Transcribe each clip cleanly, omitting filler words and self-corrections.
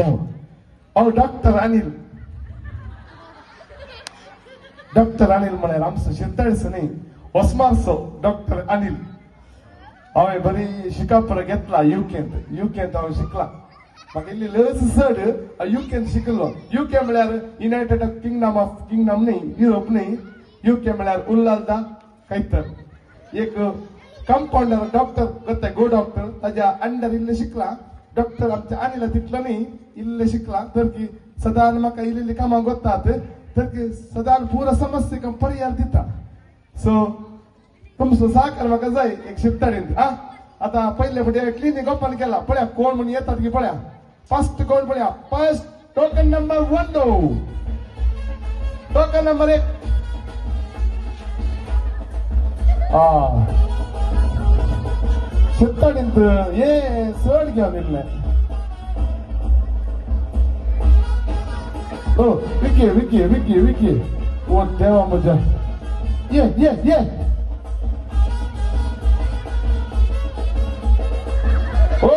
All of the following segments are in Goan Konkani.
ಯಾವ ಅವು ಡಾಕ್ಟರ್ ಅನಿಲ್. ಡಾಕ್ಟರ್ ಅನಿಲ್ म्हळ्यार आमचो शिरताळसो न्ही, वसमारचो डॉक्टर अनिल. हांवें बरी शिकापर घेतला युकेंत. युकेंत हांव शिकला. म्हाका इल्ली लज चड युकेंत शिकलो. युके म्हळ्यार युनायटेड किंगडम ऑफ किंगडम न्ही, युरोप न्ही. युके म्हळ्यार उल्लालदा कैतर एक कंपाउंडर डॉक्टर गोत्ता गो डॉक्टर ताज्या अंडर इल्लें शिकला. डॉक्टर आमच्या अनिला तितलो न्ही, इल्लें शिकला तर की सदान म्हाका इल्ली इल्ली कामां गोत्तात तर की सदान पुरा समस्येक पर्याय दिता. सो तुमचो सहकार म्हाका जाय एक शिरताडीन. आ आता पयले फावटी क्लिनीक ओपन केला. पळया कोण म्हूण येतात की पळया. फर्स्ट कोण पळया. First token number 1, token number 1. शिरताडींत ये चड घेवन येयल्लें. ओ विकी विकी विकी विकी, ओ देवा म्हज्या, ये ये ये. ओ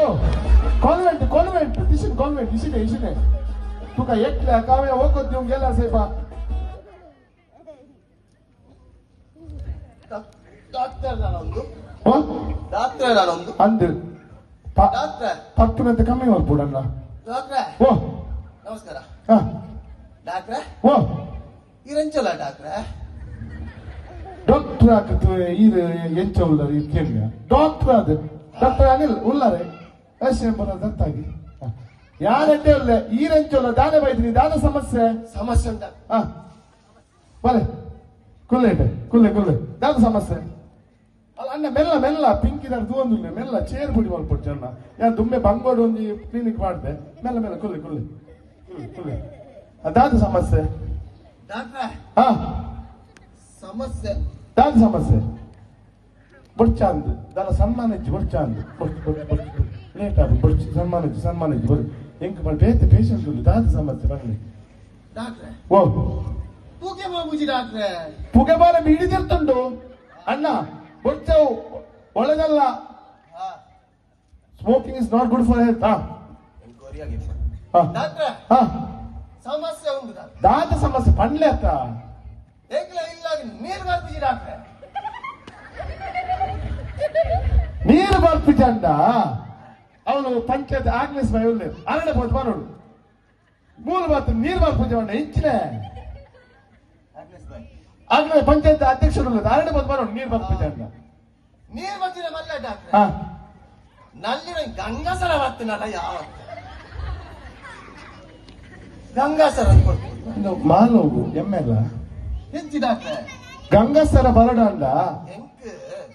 कॉन्व्हेंट कॉन्व्हेंट दिशीन कॉन्व्हेंट इशिने इशिने तुका एकल्या हांवें वखद दिवंक गेला सायबा. ಡಾಕ್ಟರ್ ನಾನೊಂದು. ಡಾಕ್ಟರ್ ನಾನೊಂದು. ಅಂದು ಡಾಕ್ಟರ್ ಪತ್ತುನಂತ ಕಮ್ಮಿ ಮಾಡ್ಬೋಡಣ್ಣ. ಡಾಕ್ಟ್ರೆ. ಓ ನಮಸ್ಕಾರ. ಹಾ. ಡಾಕ್ಟ್ರೆ. ಓ ಈರೆಂಚಲ್ಲ ಡಾಕ್ಟ್ರೆ? ಡಾಕ್ಟರ್ ಆಕತು ಈರ್ ಎಂಚ ಉಲ್ಲರ್ ಈರ್ ಕೇಳಿಯ ಡಾಕ್ಟರ್ ಅದು ಡಾಕ್ಟರ್ ಅನಿಲ್ ಉಲ್ಲರೆ ಅಷ್ಟೇ ಬರೋದಂತಾಗಿ ಯಾರಡ್ಡೆ ಉಲ್ಲ ಈರೆಂಚೊಲ್ಲ ದಾನೆ ಬೈದ್ರಿ ದಾನ ಸಮಸ್ಯೆ ಸಮಸ್ಯೆ ಉಂಟಾ? ಹಾ ಬಲೆ ಕುಲ್ಲೆ ಇಟ್ಟೆ ಕುಲ್ಲೆ ಕುಲ್ಲೆ ದಾದ ಸಮಸ್ಯೆ ಅಲ್ಲ ಅಣ್ಣ ಮೆಲ್ಲ ಮೆಲ್ಲ ಪಿಂಕಿದಾರ್ ತೂವೊಂದುಲ್ಲೆ ಮೆಲ್ಲ ಚೇರ್ ಪುಡಿ ಮಲ್ಪೊಡ್ಚಿ ಅಣ್ಣ. ಯಾನ್ ದುಂಬೆ ಬಂಗೋಡು ಒಂಜಿ ಕ್ಲಿನಿಕ್ ಮಾಡ್ದೆ. ಮೆಲ್ಲ ಮೆಲ್ಲ ಕುಲ್ಲೆ ಕುಲ್ಲೆ ಕುಲ್ಲೆ ಕುಲ್ಲೆ ದಾದ ಸಮಸ್ಯೆ ಡಾಕ್ಟ್ರೆ. ಹಾ ಸಮಸ್ಯೆ ದಾದ ಸಮಸ್ಯೆ ಬೊಡ್ಚಾಂದ್ ದಾಲ ಸನ್ಮಾನ ಇಜ್ಜಿ ಬೊಡ್ಚಾಂದ್ ಬೊಡ್ಚ್ ಬೊಡ್ಚ್ ಬೊಡ್ಚ್ ಲೇಟ್ ಆಪು ಬೊಡ್ಚ್ ಸನ್ಮಾನ ಇಜ್ಜಿ ಸನ್ಮಾನ ಇಜ್ಜಿ ಬೊಡ್ ಎಂಕ್ ಬೇತೆ ಪೇಷಂಟ್ ಉಲ್ಲು ದಾದ ಸಮಸ್ಯೆ ಬನ್ನಿ ಡಾಕ್ಟ್ರೆ. ಓ ಪೂಗೆ ಬಾಬುಜಿ ಡಾಕ್ಟ್ರೆ. ಪುಗೆ ಬಾರ ಬೀಡಿದಿರ್ತುಂಡು ಅಣ್ಣ. ಬೊಡ್ಚವು ಒಳ್ಳೆದಲ್ಲ. Smoking is not good for health. ಡಾಕ್ಟ್ರೆ ಸಮಸ್ಯೆ ಉಂಟು ಡಾಕ್ಟ್ರೆ. ದಾದ ಸಮಸ್ಯೆ ಪಂಡ್ಲೆ ಅತ್ತ. ಏಕಲ ಇಲ್ಲ ನೀರು ಬರ್ಪಿಜಿ ಡಾಕ್ಟ್ರೆ. ನೀರು ಬರ್ಪಿಜಂಡ ಅವನು ಪಂಚಾಯತ್ ಆಗ್ನೇಸ್ ಬಾಯ್ ಉಲ್ಲೆ ಅರಣ್ಯ ಪೋತು ಬರೋಡು ಮೂರು ಬಾತು ನೀರು ಬರ್ಪುಜ ಇಂಚಿನ ಆಗ್ಲೇ ಪಂಚಾಯತ್ ಅಧ್ಯಕ್ಷರು ಉಲ್ಲೆ ಅರಣ್ಯ ಪೋತು ಬರೋಡು ನೀರು ಬರ್ಪುಜಂಡ. ನೀರು ಬರ್ತಿನ ಮಲ್ಲ ಡಾಕ್ಟ್ರೆ. ನಲ್ಲಿನ ಗಂಗಾಸರ ಬರ್ತೀನಲ್ಲ ಯಾವ ಗಂಗಾಸರ ಮಾಲೋಗು ಎಮ್ಮೆಲ್ಲ ಹೆಂಚಿ ಡಾಕ್ಟ್ರೆ. ಗಂಗಾಸರ ಬರಡಂಡ.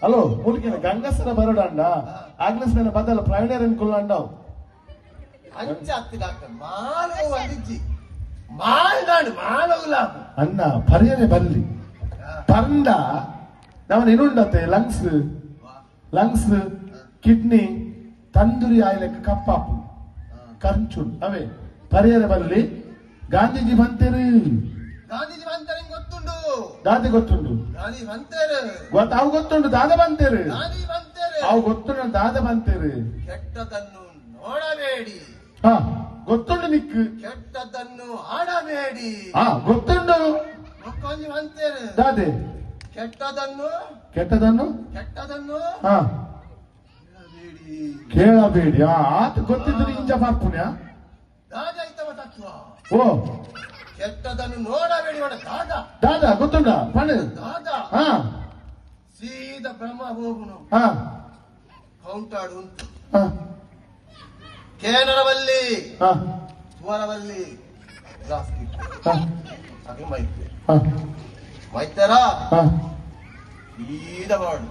ಹಲೋ ಮುಲ್ಕಿನ ಗಂಗಸರ ಬರಡಂಡ ಆಗ್ಲಸ್ ಮೇಲೆ ಬದಲ ಪ್ರವೀಣರನ್ ಕುಲ್ಲಂಡ ಅಂಚ ಅತ್ತಿ ಡಾಕ್ಟರ್ ಮಾಲೋ ಒಂದಿಜ್ಜಿ ಮಾಲ್ದಾಂಡ್ ಮಾಲೋಗುಲ ಅಣ್ಣ ಪರ್ಯನೆ ಬಲ್ಲಿ ಪಂಡ ನವನ ಇನ್ನುಂಡತೆ ಲಂಗ್ಸ್ ಲಂಗ್ಸ್ ಕಿಡ್ನಿ ತಂದೂರಿ ಆಯ್ಲೆಕ್ಕ ಕಪ್ಪಾಪು ಕಂಚುನ್ ಅವೇ ಪರ್ಯನೆ ಬಲ್ಲಿ. ಗಾಂಧೀಜಿ ಬಂತೇರು. ಗಾಂಧೀಜಿ ಬಂತೇರು ಗೊತ್ತುಂಡು. ದಾದೆ ಗೊತ್ತುಂಡು. ಗಾಂಧಿ ಬಂತೇರು ಗೊತ್ತ ಅವು ಗೊತ್ತುಂಡು ದಾದ ಬಂತೇರು. ಗಾಂಧಿ ಬಂತೇರು ಅವು ಗೊತ್ತುಂಡು ದಾದ ಬಂತೇರು. ಕೆಟ್ಟದನ್ನು ನೋಡಬೇಡಿ. ಹಾ ಗೊತ್ತುಂಡು ನಿಕ್. ಕೆಟ್ಟದನ್ನು ಆಡಬೇಡಿ. ಹಾ ಗೊತ್ತುಂಡು. ಮುಕ್ಕೊಂಜಿ ಬಂತೇರು. ದಾದೆ ಕೆಟ್ಟದನ್ನು ಕೆಟ್ಟದನ್ನು ಕೆಟ್ಟದನ್ನು ಹಾ ಕೇಳಬೇಡಿ. ಕೇಳಬೇಡಿ. ಆತ ಗೊತ್ತಿದ್ರೆ ಇಂಜ ಪಾಪುನ್ಯ ದಾದ ಐತವ ತತ್ವ. ಓ ಕೆಟ್ಟದನ್ನು ನೋಡಬೇಡಿ ದಾದ. ದಾದ ಗೊತ್ತುಂಡ ಪಣ್ ದಾದ ಹಾ ಸೀದಾ ಬ್ರಹ್ಮ ಹೋಗುನು. ಹಾ ಕೌಂಟಾಡು ಉಂಟು. ಹಾ ಕೇನರವಲ್ಲಿ ಹಾ ಸುವರವಲ್ಲಿ ಗ್ಲಾಸ್ ಹಾ ಅದು ಮೈತೆ ಹಾ ಮೈತರ ಹಾ ಸೀದಾ ಮಾಡು.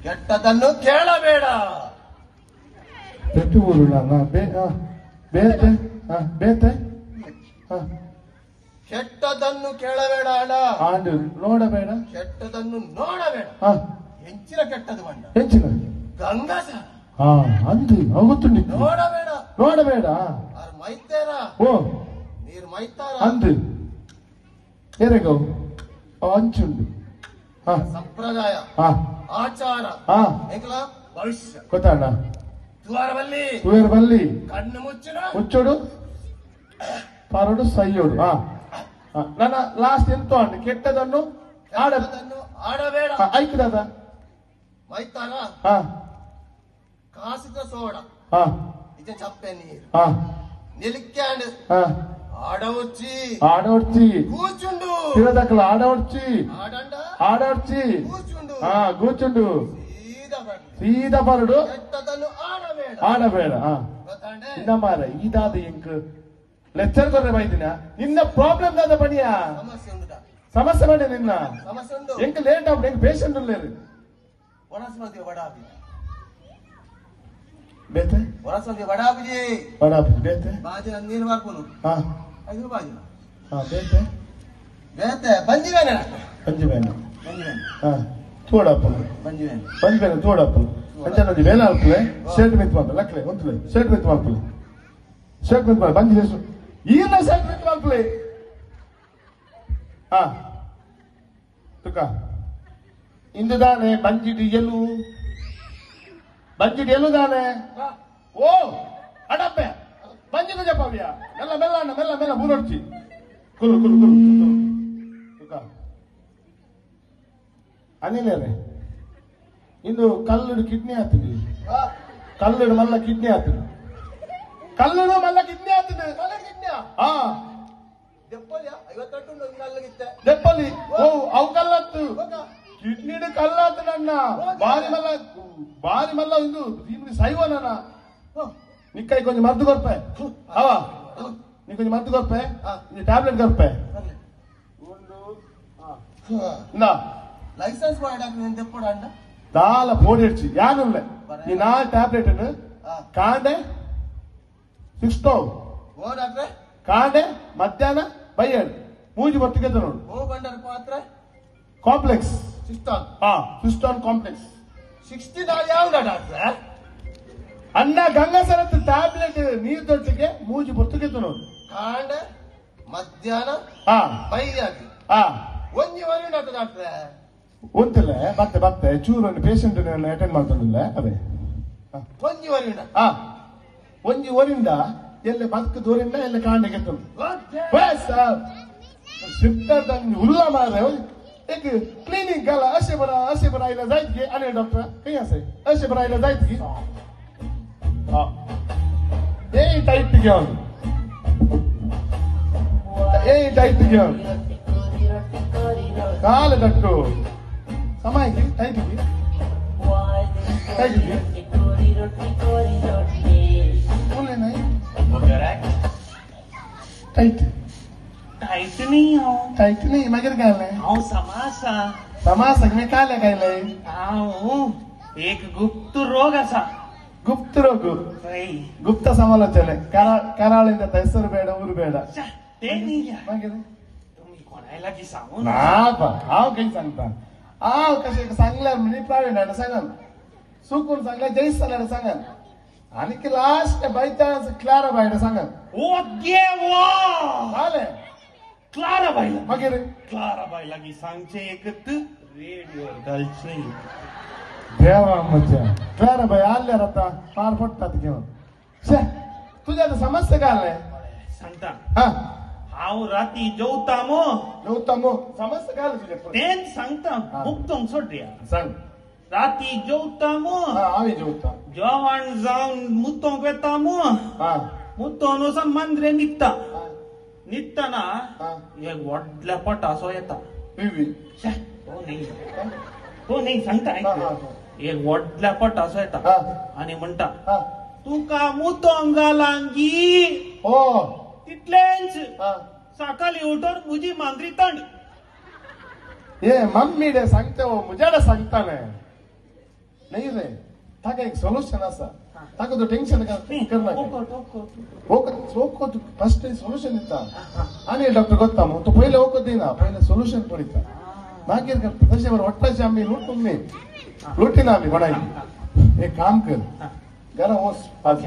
ಕೆಟ್ಟದನ್ನು ಕೇಳಬೇಡ. ಪೆಟ್ಟು ಊರುಲ್ಲ ಬೇತೆ ಬೇತೆ ಕೆಟ್ಟದನ್ನು ಕೇಳಬೇಡ ಅಣ್ಣ. ಆಂಡು ನೋಡಬೇಡ. ಕೆಟ್ಟದನ್ನು ನೋಡಬೇಡ. ಹೆಂಚಿನ ಕೆಟ್ಟದು ಬಣ್ಣ ಹೆಂಚಿನ ಗಂಗಾಸ ಹಾ ಅಂದು ಅವು ಗೊತ್ತುಂಡು. ನೋಡಬೇಡ. ನೋಡಬೇಡ. ಆರ್ ಮೈತೇರ ಓ ನೀರ್ ಮೈತಾರ ಅಂದು ಏರೆಗೋ ಅಂಚುಂಡು ಸಂಪ್ರದಾಯ ಹಾ ಆಚಾರ ಹಾ ಎಂಕಲ ಭವಿಷ್ಯ ಗೊತ್ತಣ್ಣ. ತುವಾರವಲ್ಲಿ ತುವೇರವಲ್ಲಿ ಕಣ್ಣು ಮುಚ್ಚಿನ ಮುಚ್ಚೋಡು. ಪರಡು ಸೈಯೋಡು. ಹಾ, ನನ್ನ ಲಾಸ್ಟ್ ಎಂತ ಉಂಟು ಕೆಟ್ಟದನ್ನು ಆಡ ಆಡಬೇಡ. ಆಯ್ತು ದಾದ. ಮೈತಾನ. ಹಾ. ಕಾಸಿದ ಸೋಡ. ಹಾ. ಇಜ ಚಪ್ಪೆ ನೀರು. ಹಾ. ನಿಲಿಕ್ಯಾಂಡ್. ಹಾ. ಆಡವಚ್ಚಿ. ಆಡವಡ್ಚಿ. ಕೂಚುಂಡು. ತಿರದಕ್ಕಲ ಆಡವಡ್ಚಿ. ಆಡಂಡ. ಆಡವಡ್ಚಿ. ಕೂಚುಂಡು. ಹಾ, ಕೂಚುಂಡು. ಸೀದಾ ಬರಲಿ. ಸೀದಾ ಬರಡು. ಕೆಟ್ಟದನ್ನು ಆಡಬೇಡ. ಆಡಬೇಡ. ಹಾ. ಗೊತ್ತಾಂಡೆ? ಇನ್ನ ಮಾರ ಇದಾದ ಇಂಕ್ ಲೆಕ್ಚರ್ ಕೊರ್ರೆ ಬೈದಿನ ನಿನ್ನ ಪ್ರಾಬ್ಲಮ್ ದಾದ ಬಣಿಯಾ. ಸಮಸ್ಯೆ ಉಂಟು. ಸಮಸ್ಯೆ ಬಣ್ಣ ನಿನ್ನ ಸಮಸ್ಯೆ ಉಂಟು. ಎಂಕ್ ಲೇಟ್ ಆಗ್ಬಿಡು, ಎಂಕ್ ಪೇಷಂಟ್ ಉಲ್ಲೇರು. ವನಸ್ಪತಿ ವಡಾಬಿ. ಬೇತೆ ವನಸ್ಪತಿ ವಡಾಬಿಜಿ. ವಡಾಬಿ ಬೇತೆ. ಬಾಜಿನ ನೀರು ಮಾರ್ಪುನು. ಹಾ. ಐದು ಬಾಜಿನ. ಹಾ ಬೇತೆ. ಬೇತೆ ಬಂಜಿ ಬೇನೆ. ಬಂಜಿ ಬೇನೆ. ಬಂಜಿ ಬೇನೆ. ಹಾ ತೋಡಪ್ಪನು. ಬಂಜಿ ಬೇನೆ. ಬಂಜಿ ಬೇನೆ ತೋಡಪ್ಪನು. ಅಂಚೆ ಬೇಲೆ ಅಲ್ಪಲೆ ಶರ್ಟ್ ಮಿತ್ ಮಾಡ್ತಾರೆ ಲಕ್ಲೆ ಒಂತಲೆ ಶರ್ಟ್ ಮಿತ್ ಮಾಡ್ಪಲೆ ಶರ್ಟ್ ಮಿತ್ ಮಾಡಿ ಬಂಜಿ ಎಷ್ಟು ಈರ್ನ ಶರ್ಟ್ ಮಿತ್ ಮಾಡ್ಪಲೆ. ಹಾ ತುಕ ಇಂದು ದಾನೆ ಬಂಜಿಡಿ ಎಲು ಬಂಜಿಡಿ ಎಲು ದಾನೆ. ಓ ಅಡಪ್ಪೆ ಬಂಜಿದ ಜಪಾವಿಯ ಮೆಲ್ಲ ಮೆಲ್ಲ ಅಣ್ಣ ಮೆಲ್ಲ ಮೆಲ್ಲ ಬೂರೊಡ್ಚಿ ಕುಲ್ಲು ಕುಲ್ಲು ಕುಲ್ಲು ತುಕ ಅನಿಲೇರೆ ಇಂದು ಕಲ್ಲುಡು ಕಿಡ್ನಿ ಆತದೆ. ಕಲ್ಲುಡು ಮಲ್ಲ ಕಿಡ್ನಿ ಆತದೆ. ಕಲ್ಲುಡು ಮಲ್ಲ ಕಿಡ್ನಿ ಆತದೆ. ಹಾ ದೆಪ್ಪಲಿ. ಓ ಅವು ಕಲ್ಲತ್ತು ಕಿಡ್ನಿಡು ಕಲ್ಲಾತು ನನ್ನ ಬಾರಿ ಮಲ್ಲ ಬಾರಿ ಮಲ್ಲ ಇಂದು ಸೈವ ನನ್ನ ನಿಕ್ಕೈ ಕೊಂಚ ಮದ್ದು ಕೊರ್ಪೆ ಅವ ನೀ ಕೊಂಚ ಮದ್ದು ಕೊರ್ಪೆ ಟ್ಯಾಬ್ಲೆಟ್ ಕೊರ್ಪೆ. ಲೈಸೆನ್ಸ್ ಮಾಡಿ ದಾಲ ಪೋಡಿಡ್ಚಿ ಯಾನುಲ್ಲ ಈ ನಾಲ್ ಟ್ಯಾಬ್ಲೆಟ್ ಕಾಂಡೆ ಸಿಕ್ಸ್ಟೋ ಕಾಂಡೆ ಮಧ್ಯಾಹ್ನ ಬೈಯಡ್ ಮೂಜಿ ಬತ್ತಿಗೆ ನೋಡು. ಕಾಂಪ್ಲೆಕ್ಸ್ ಸಿಸ್ಟಾನ್. ಹಾ ಸಿಸ್ಟಾನ್ ಕಾಂಪ್ಲೆಕ್ಸ್ 69 ಯಾವ್ದ ಡಾಕ್ಟ್ರೆ? ಅಣ್ಣ ಗಂಗಾಸರತ್ ಟ್ಯಾಬ್ಲೆಟ್ ನೀರು ದೊಡ್ಡಗೆ ಮೂಜಿ ಬೊತ್ತಿಗೆ ನೋಡು. ಕಾಂಡೆ ಮಧ್ಯಾಹ್ನ ಹಾ ಬೈಯಾಗಿ ಹಾ ಒಂಜಿ ವರಿ ಡಾಕ್ಟ್ರೆ. ಒಂತಿಲ್ಲ ಬತ್ತೆ ಬತ್ತೆ ಚೂರು ಒಂದು ಪೇಷಂಟ್ ಅಟೆಂಡ್ ಮಾಡ್ತಾನಿಲ್ಲ ಅದೇ ಒಂಜಿ ವರಿಂಡ. ಹಾ ಒಂಜಿ ವರಿಂದ ಎಲ್ಲಿ ಬದುಕು ದೂರಿಂದ ಎಲ್ಲಿ ಕಾಂಡೆಗೆ ಉಲ್ಲ ಮಾರೆ एक क्लिनिक गेला अशें बरा अशें बरा आयला जायत गे. आनी डॉक्टर खंय आसा अशें बरा आयला जायत गे. हा ए टायट घेवन ए टायट घेवन काल डॉक्टर समाय गी टायट गी टायट गी बोले नाही टायट टाइट नहीं हांव. टायट नाही मागीर काय आलें? हांव समासा. समासा मी काय काय हांव एक गुप्त रोग आसा. गुप्त रोग. ಗುಪ್ತ ಸಮಾಲೋಚನೆ ಕರಾಳಿಂದ ಹೆಸರು ಬೇಡ ಊರು ಬೇಡ. ते न्ही. मागीर तुमी कोणाय लागीं सांगू ना हांव खंय सांगता. हांव कशें सांगल्यार म्हणजे प्रावीण सांगान चुकून सांगल्यार जयसलाड सांगान आनी लास्ट बाय चान्स क्लारा बायड सांगान. ओ देवा जालें. क्लारा बायला मागीर क्लारा बाय लागीं सांगचें एकत रेडियोर घालचें. देवा म्हज्या क्लारा बाय आल्यार आतां पार पडटात घेवन. शे तुज्या आतां समस्या काय आलें सांगता. हा हांव राती जेवता मो. जेवता मो समस्या काय आलें तुजें तेंच सांगता. मुक्तोंक सोडया. सांग. राती जेवता मो. हांवें जेवता. जेवण जावन मुतोंक वेता मो. मुतोन वचोन मांद्रे न्हिदता. न्हिदतना एक व्हडल्या पटासो येता. हो न्ही हो न्ही सांगता. एक व्हडल्या पटासो येता आनी म्हणटा तुका मुतोंक जालां गी. हो तितलेंच सकाळी उठून म्हजी मांद्री तंड. ए मम्मी डे सांगता हो म्हज्याडे सांगताले नाही रे. ताका एक सोल्युशन आसा. ताका तूं टेन्शन करनाका. वखद फर्स्ट सोल्युशन दिता आनी डॉक्टर गोत्ता मग तो पयले वखद दिना पयले सोल्युशन पळयता मागीर करता. तशें बरें वट्टाचे आमी लुटूंक न्ही लुटिना आमी कोणाक. एक काम कर घरा वच आज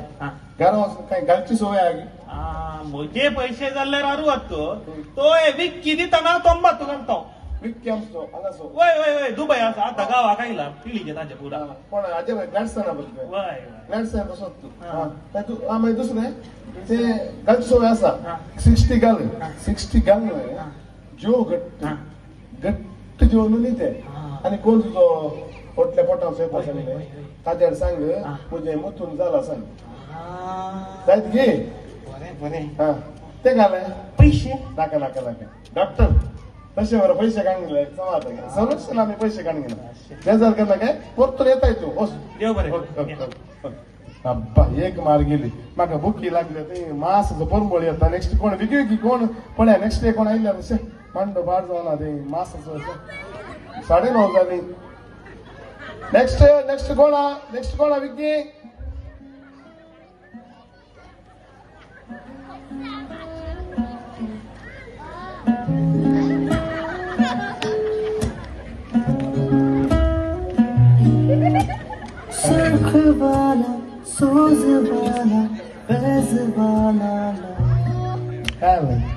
घरा वच काय घालची सोय आगी. म्हजे पैसे जाल्यार आरू तो विक्की दितना तोंबातू घालतो. विक्की आमचो हांगासो. वय वय वय दुबय आसा आतां गांवाक आयला पिळीचे ताजे पुरा. कोण हाजे ग्लॅडसना बरे वय ग्लॅडसन तसोच तूं. हां मागीर दुसरें ते गलसो आसा 60 गाल 60 गाल न्हय ज्यो घट्ट घट्ट जेवन न्ही ते आनी कोण तुजो पोटल्या पोटांत येता सांगलें ताजेर सांग म्हजें मुतून जाला सांग जायत गे. बरें बरें. हां ते घाले पयशे नाका नाका नाका डॉक्टर तशें बरें पयशे काडून गेले समाज संरक्षण आमी पयशे काडून गेले बेजार करना काय परतून येताय तूं वच. देव बरें. अब्बा एक मार गेली म्हाका बुकी लागली ती मासाचो परमळ येता. नेक्स्ट कोण विकी विकी कोण पळय नेक्स्ट डे कोण आयल्या तशें मांडो बार जावना ते मासाचो 9:30 जाली. नेक्स्ट नेक्स्ट कोण नेक्स्ट कोण विकी? सुर्ख वाला सोज वाला फैज वाला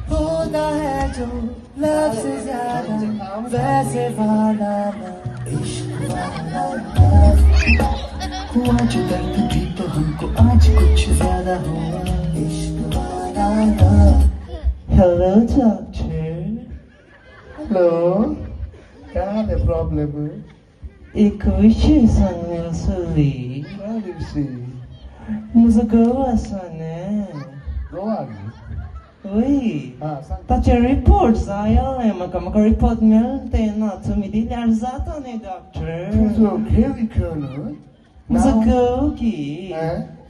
होता है जो लव से ज्यादा वैसे वाला इश्क वाला हुआ जो दर्द भी तो हमको आज कुछ ज्यादा हुआ इश्क वाला. Hello doctor. Hello काय प्रॉब्लेम? एक विषय सांगली. काय विषय? म्हजो घोव आसा न्ही. गोवा? वय ताचे रिपोर्ट जाय आसले म्हाका. म्हाका रिपोर्ट मेळटे ना तुमी दिल्यार जाता न्ही डॉक्टर. तुजो घेवी खेळ म्हजो घोव की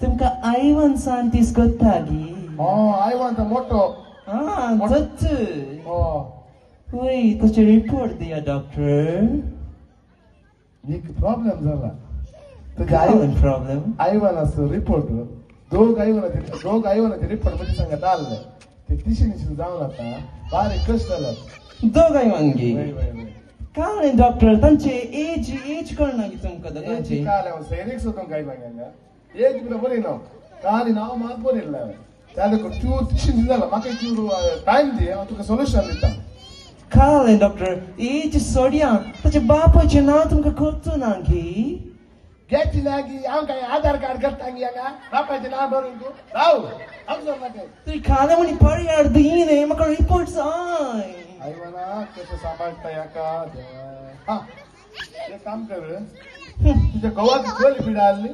तुमकां आयवन सांतीस कोत्ता गी. आयवन तो मोठो. आं तोच. वय ताचे रिपोर्ट दिया डॉक्टर. एक प्रॉब्लेम जाला तुझ्या आयवन प्रॉब्लेम? आयवन आसो रिपोर्ट दोग आयवनाचे दोग आयवनाचे रिपोर्ट म्हणजे सांगत आसले ते तिशी निशी जावन आतां बारीक कश्ट जाल्यात. दोग आयवन गी? काय डॉक्टर तांचे एज एज कळना गी तुमकां दोगांची? काल हांव सैरीक सोदूंक आयला हांगा एज बी बरी ना काल नांव मात बरयल्लें हांवें त्या देखून तूं तिशी निशी जाला म्हाका एक टायम दी हांव तुका सोल्युशन दिता. काल डॉक्टर एज सोडया ताचे बापायचें नांव तुमकां कळचो ना गी? घेची ना गी हांव काय आधार कार्ड करता गी हांगा बापायचें नांव बरोवन तूं राव हांव सोडना काय तुवें खालें म्हणी पर्यार दी न्ही म्हाका रिपोर्ट जाय. आयवना कशें सांबाळटा हाका. हां एक काम कर तुज्या घोवाक दोन पिडा आहली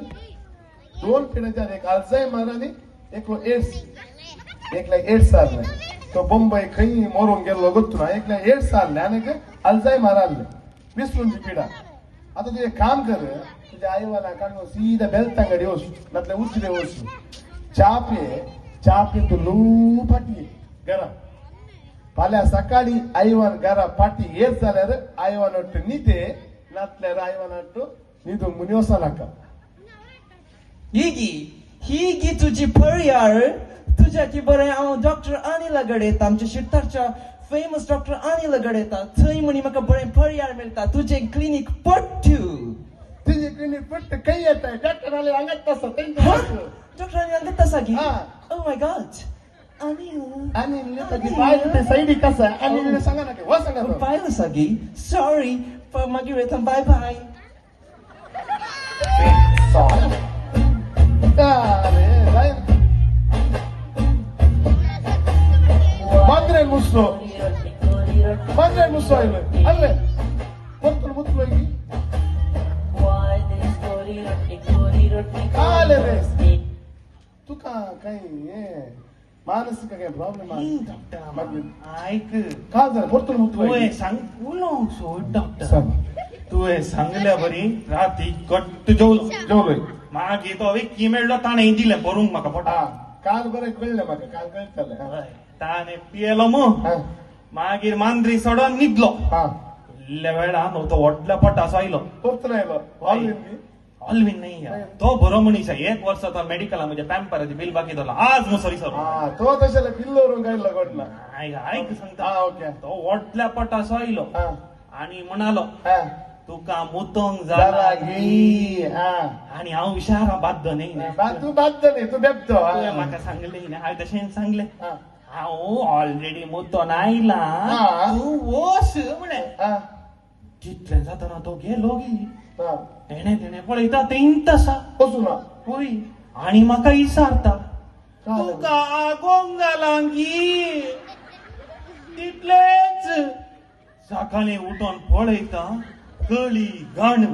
दोन पिडाच्यान एक अल्झायमर आनी एकलो एड्स. एकल्या एड्स आहलें तो बंबय खंय मरूंक गेल्लो गोत्तू ना. एकल्या एड्स आहलें आनी अल्झायमर आहलें विसरूंची पिडा. आतां तुजें काम कर तुज्या आयवाना काडून सीधा बेलतांगडी वच नातल्यार उजरे वच च्या पिये च्या पिवन तूं ल्हव फाटी घरा. फाल्यां सकाळी आयवान घरा फाटी येत जाल्यार आयवान वाटू न्हिदे नातल्यार आयवान वाटू न्हिदूंक म्हूण वचो नाका. ही ही गी तुजी पर्यार तुज्या की बरें हांव डॉक्टर अनिला कडेन येता. आमच्या शिरतारच्या फेमस डॉक्टर अनिला कडेन येता थंय म्हणी म्हाका बरें पर्यार मेळटा. तुजें क्लिनीक पट्टू. तुजें क्लिनीक पट्टू खंय येता? डॉक्टर अनिल हांगाच आसा. डॉक्टर अनिल हांगाच आसा गी? ओ my God Anil Anil ताची बायल ते सायडीक आसा. अनिल सांगा नाका हो सांगा बायल आसा गी? सॉरी मागीर येता. बाय बाय. मांद्रे मुसो मांद्रे मुसो आयले आयले परतून मुतलो की आले रे तुका काय मानसीक काय प्रॉब्लेम डॉक्टर आयक काय जालें परतून मुतलो? तुवें सांग उलोवंक सोड डॉक्टर. तुवें सांगल्या बरी राती घट्ट जेवलो जेवलोय मागीर तो विक्की मेळ्ळो ताणें दिलें भरूंक म्हाका पोटा. काल बरें कळ्ळें म्हाका काल कळटलें. ताणें पियेलो मू मागीर मांद्री सोडून न्हिदलो. इल्ल्या वेळान तो व्हडल्या पोटासो आयलो. परतून आयलो ऑलवीन न्ही तो बरो मनीस एक वर्स तो मेडिकला म्हज्या पॅम्पराचें बील बाकी दवरला आज मग सॉरी सर. तो तशें बिल दवरूंक आयलो कोण आयक सांगता. तो व्हडल्या पोटासो आयलो आनी म्हणालो तुका मुतोंक जाला गी आनी हांव हुशार बाद्द न्ही. तूं बाद्द न्ही तूं बेबतो. तुवें म्हाका सांगलें न्ही हांवें तशें सांगलें. हांव ऑलरेडी मुतोन आयला, तूं वस म्हळें. तितलें जातना तो गेलो गी. तेणें तेणें पळयता तेंत आसा. वचूं ना. होय, आनी म्हाका इसारता, तुका आगोंग जालां गी. तितलेंच सकाळीं उठोन पळयता कळी घाण.